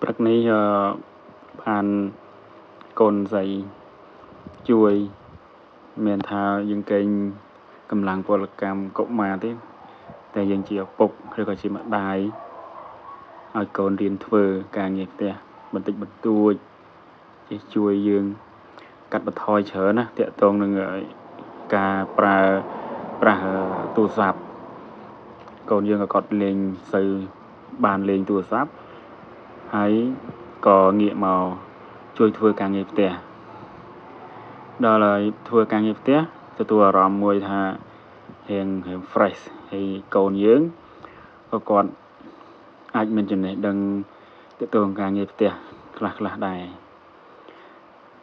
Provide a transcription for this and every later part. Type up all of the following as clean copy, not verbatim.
ព្រឹកនេះអឺបានកូនស្រីជួយមានថាយើងកេងកម្លាំងពលកម្មកុមារទេតែយើងជាឪពុកឬក៏ជាម្ដាយឲ្យកូនរៀនធ្វើការងារផ្ទះបន្តិចបន្តួចជាជួយយើងកាត់បន្ថយច្រើនណាតាក់ទងនឹងការប្រើប្រាស់ទូរស័ព្ទកូនយើងក៏គាត់លេងសូវបានលេងទូរស័ព្ទហើយក៏ងាកមកជួយធ្វើការងារផ្ទះដល់ហើយធ្វើការងារផ្ទះទទួលអារម្មណ៍មួយថារៀងរៀង fresh ហើយកូនយើងក៏គាត់អាចមានចំណេះដឹងទាក់ទងការងារផ្ទះខ្លះខ្លះដែរ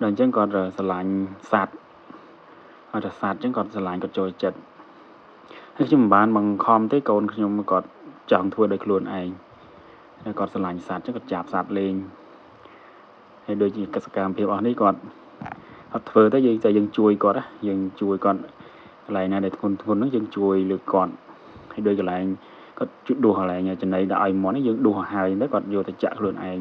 ដល់អញ្ចឹងគាត់ស្រឡាញ់សត្វហើយតែសត្វអញ្ចឹងគាត់ស្រឡាញ់គាត់ចូលចិត្តហើយខ្ញុំមិនបានបង្ខំទេកូនខ្ញុំគាត់ចង់ធ្វើដោយខ្លួនឯងហើយគាត់ស្រឡាញ់សត្វអញ្ចឹងគាត់ចាប់សត្វលេងហើយដូចជាកសកម្មភាពអស់នេះគាត់អត់ធ្វើទេយើងតែយើងជួយគាត់ណាយើងជួយគាត់កន្លែងណាដែលធ្ងន់ធ្ងរហ្នឹងយើងជួយលើកគាត់ហើយដូចកន្លែងគាត់ជួយដួសកន្លែងចំណីដាក់ឲ្យមាន់នេះយើងដួសឲ្យហើយទៅគាត់យកទៅចាក់ខ្លួនឯង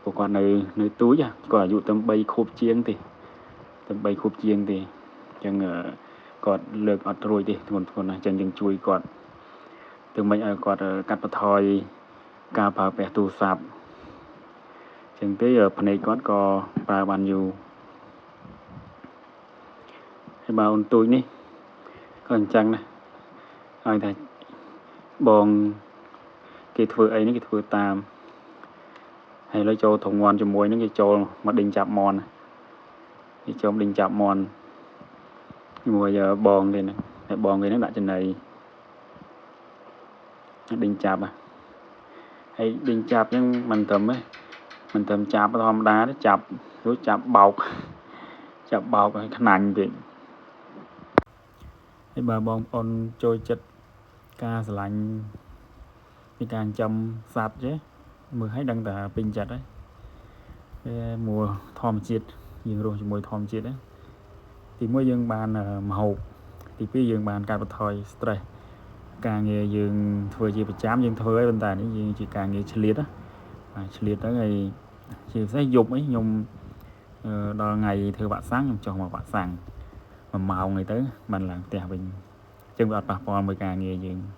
ព្រោះគាត់នៅនៅទូចគាត់អាយុតែ3ខួបជាងទេតែ3ខួបជាងទេអញ្ចឹងគាត់លើកអត់រួចទេធ្ងន់ធ្ងរណាស់អញ្ចឹងយើងជួយគាត់ទៅមិនឲ្យគាត់កាត់បន្ថយការប្រើប្រាស់ទូរស័ព្ទអញ្ចឹងទេភ្នែកគាត់ក៏ប្រើបានយូរហើយបើអូនទូចនេះក៏អញ្ចឹងដែរឲ្យថាបងគេធ្វើអីនេះគេធ្វើតាមហើយលើចូលធុងមាន់ជាមួយនឹងគេចូលមកដេញចាប់មាន់គេចូលដេញចាប់មាន់ជាមួយបងគេហ្នឹងហើយបងគេហ្នឹងដាក់ចំណីដេញចាប់ហើយដេញចាប់អញ្ចឹងមិនត្រឹមទេមិនត្រឹមចាប់ធម្មតាទេចាប់រួចចាប់បោកចាប់បោកឲ្យខ្នាញ់ពេកហើយបើបងប្អូនចូលចិត្តការស្រឡាញ់ពីការចិញ្ចឹមសត្វចេះមើលឲ្យដឹងតែពេញចិត្តហើយវាមួលធម្មជាតិយើងរស់ជាមួយធម្មជាតិណាទីមួយយើងបានម្ហូបទីពីរយើងបានកាត់បន្ថយ stress ការងារយើងធ្វើជាប្រចាំយើងធ្វើហើយប៉ុន្តែនេះយើងជាការងារឆ្លៀតណាបាទឆ្លៀតទៅហើយជាពិសេសយប់អីខ្ញុំដល់ថ្ងៃធ្វើវ៉ាក់សាំងខ្ញុំចុះមកវ៉ាក់សាំង1ម៉ោងអីទៅបានឡើងផ្ទះវិញអញ្ចឹងវាអត់ប៉ះពាល់មួយការងារយើង។